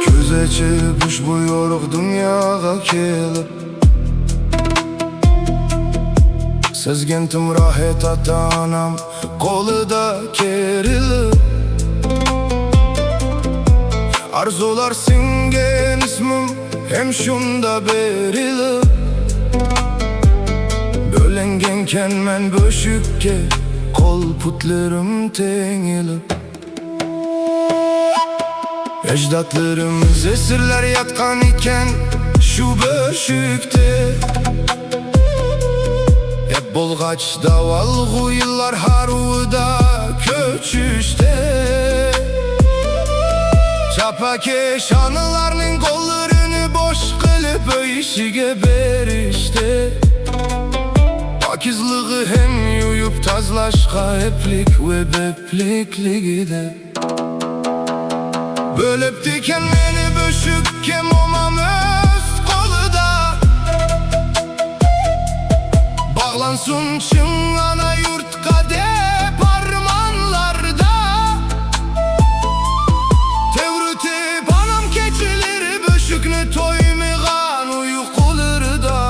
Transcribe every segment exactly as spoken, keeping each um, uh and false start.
كۆز ئېچىپ ئۇشبۇ يورۇق دۇنياغا كېلىپ، سەزگەنتىم راھەت ئاتا-ئانام قولىدا كېرىلىپ. ئارزۇلار سىڭگەن ئىسمىم ھەم شۇندا بېرىلىپ، بۆلەنگەنكەنمەن بۆشۈككە، قول-پۇتلىرىم تېڭىلىپ. ئەجدادلىرىمىز ئەسىرلەر ياتقان ئىكەن شۇ بۆشۈكتە. ئەپ بولغاچ داۋالغۇ يىللار ھارۋىدا كۆچۈشتە. چاپاكەش ئانىلارنىڭ قوللىرىنى بوش قىلىپ ئۆي ئىشىگە بېرىشتە. پاكىزلىقى ھەم يۇيۇپ تازىلاشقا ئەپلىك ۋە بەپلىكلىكىدە. بۆلۈپتىكەن مېنى بۆشۈككە مومام ئۆز قولىدا. باغلانسۇن چىڭ ئانا يۇرتقا دەپ ئارمانلاردا. تەۋرىتىپ ئانام كېچىلىرى بۆشۈكنى تويمىغان ئۇيقۇلىرىدا.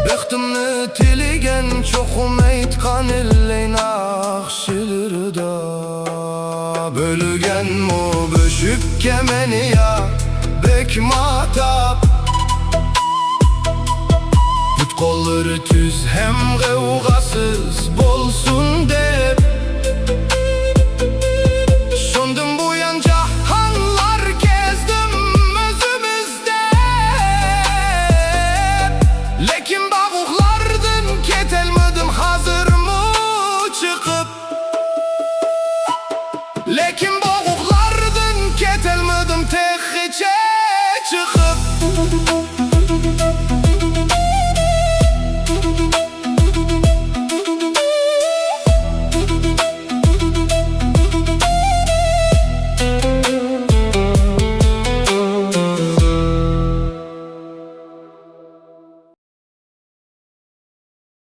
بەختىمنى تىلىگەن چوقۇم ئېيتقان ئىللەي ناخشا. شىلىردا بۆلگەنمۇ بۆشۈككە مېنى يا بەك ماتاپ. پۇت-قوللىرى تۈز ھەم غەۋغاسىز بولسۇن دەپ. شۇندىن بۇيان جاھانلار كەزدىم ئۆزىمىز دەپ. لېكىن